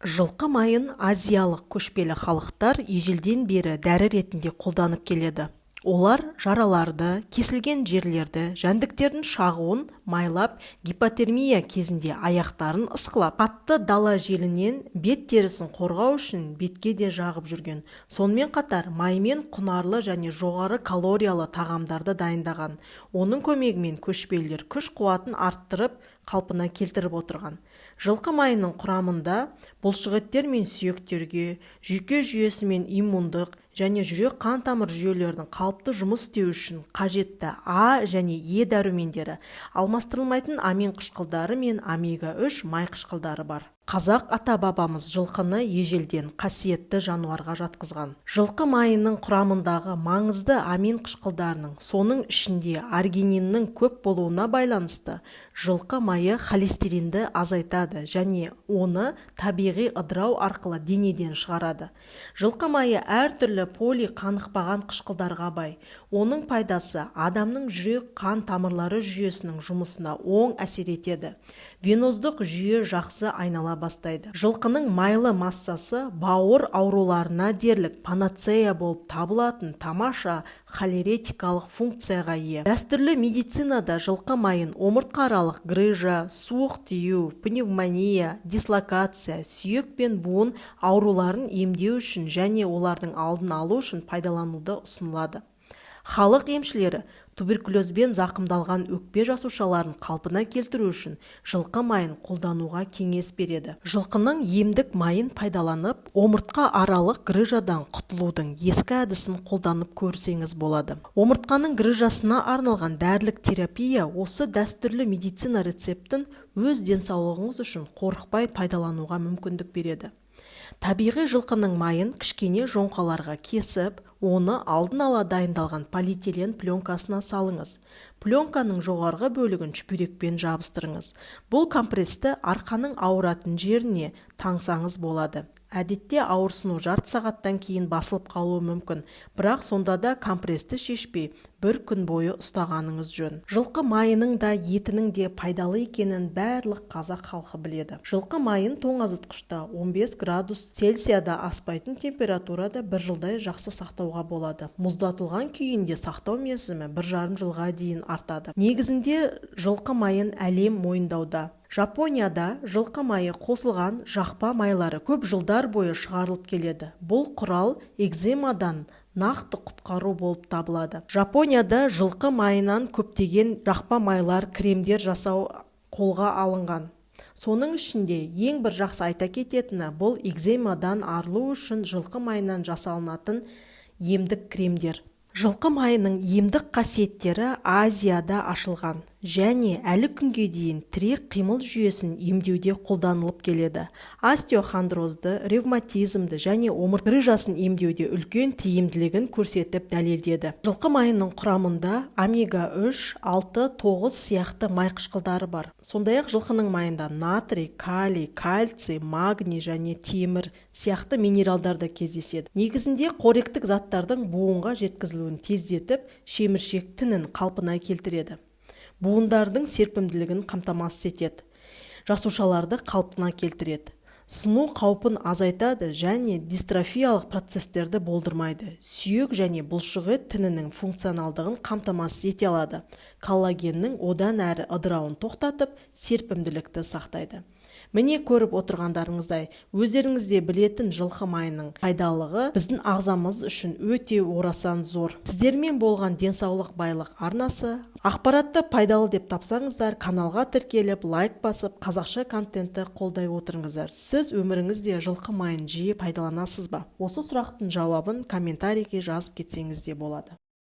Жылқы майын азиялық көшпелі халықтар ежелден бері дәрі ретінде қолданып келеді. Олар жараларды, кесілген жерлерді, жәндіктердің шағуын майлап, гипотермия кезінде аяқтарын ысқылап, қатты дала желінен бет терісін қорғау үшін бетке де жағып жүрген. Сонымен қатар маймен құнарлы және жоғары калориялы тағамдарды дайындаған. Оның көмегімен көшпелілер күш-қуатын арттырып, қалпына келтіріп отырған. Жылқы майының құрамында бұлшықеттер мен сүйектерге, жүйке жүйесі мен иммундық және жүрек-қан тамыр жүйелерінің қалыпты жұмыс істеуі үшін қажетті А және Е дәрумендері, алмастырылмайтын амин қышқылдары мен омега-3 май қышқылдары бар. Қазақ ата-бабамыз жылқыны ежелден қасиетті жануарға жатқызған. Жылқы майының құрамындағы маңызды амин қышқылдарының, соның ішінде аргининнің көп болуына байланысты жылқы майы холестеринді азайтады және оны табиғи ыдырау арқылы денеден шығарады. Жылқы майы әртүрлі полиқанықпаған қышқылдарға бай. Оның пайдасы адамның жүрек-қан тамырлары жүйесінің жұмысына оң әсер етеді. Веноздық жүйе жақсы айнала бастайды. Жылқының майлы массасы бауыр ауруларына дерлік панацея болып табылатын тамаша холеретикалық функцияға ие. Дәстүрлі медицинада жылқы майын омыртқааралық грыжа, суық тию, пневмония, дислокация, сүйек пен буын ауруларын емдеу үшін және олардың алдын алу үшін пайдалануды ұсынылады. Халық емшілері туберкулезбен зақымдалған өкпе жасушаларын қалпына келтіру үшін жылқы майын қолдануға кеңес береді. Жылқының емдік майын пайдаланып, омыртқа аралық грыжадан құтылудың ескі әдісін қолданып көрсеңіз болады. Омыртқаның грыжасына арналған дәрілік терапия осы дәстүрлі медицина рецептін өз денсаулығыңыз үшін қорықпай пайдалануға мүмкіндік береді. Табиғи жылқының майын кішкене жоңқаларға кесіп, оны алдын ала дайындалған полиэтилен пленкасына салыңыз. Пленканың жоғарғы бөлігін шүберекпен жабыстырыңыз. Бұл компрессті арқаның ауыратын жеріне таңсаңыз болады. Әдетте ауырсыну жарты сағаттан кейін басылып қалуы мүмкін, бірақ сонда да компрессті шешпей бір күн бойы ұстағаныңыз жөн. Жылқы майының да, етінің де пайдалы екенін барлық қазақ халқы біледі. Жылқы майын тоңазытқышта 15 градус Цельсияда аспайтын температурада бір жылдай жақсы сақтауға болады. Мұздатылған күйінде сақтау мерзімі 1,5 жылға дейін артады. Негізінде жылқы майын әлем мойындауда. Жапонияда жылқы майы қосылған жақпа майлары көп жылдар бойы шығарылып келеді. Бұл құрал экземадан нақты құтқару болып табылады. Жапонияда жылқы майынан көптеген жақпа майлар, кремдер жасау қолға алынған. Соның ішінде ең бір жақсы айта кететіні, бұл экземадан арылу үшін жылқы майынан жасалынатын емдік кремдер. Жылқы майының емдік қасиеттері Азияда ашылған және әлі күнге дейін тірек-қимыл жүйесін емдеуде қолданылып келеді. Остеохондрозды, ревматизмді және омыртқа грыжасын емдеуде үлкен тиімділігін көрсетіп дәлелдеді. Жылқы майының құрамында омега-3, 6, 9 сияқты май қышқылдары бар. Сондай-ақ жылқының майында натрий, калий, кальций, магний және темір сияқты минералдар да кездеседі. Негізінде қоректік заттардың буынға жеткізілуін тездетіп, шеміршек тінін қалпына келтіреді. Буындардың серпімділігін қамтамасыз етеді. Жасушаларды қалпына келтіреді. Сыну қаупін азайтады және дистрофиялық процестерді болдырмайды. Сүйек және бұлшықет тінінің функционалдығын қамтамасыз ете алады. Коллагеннің одан әрі ыдырауын тоқтатып, серпімділікті сақтайды. Міне, көріп отырғандарыңыздай, өздеріңіз де білетін жылқы майының пайдалылығы біздің ағзамыз үшін өте орасан зор. Сіздермен болған «Денсаулық байлық» арнасы. Ақпаратты пайдалы деп тапсаңыздар, каналға тіркеліп, лайк басып, қазақша контентті қолдай отырыңыздар. Сіз өміріңізде жылқы майын жиі пайдаланасыз ба? Осы сұрақтың жауабын комментарийге жазып кетсеңіз де болады.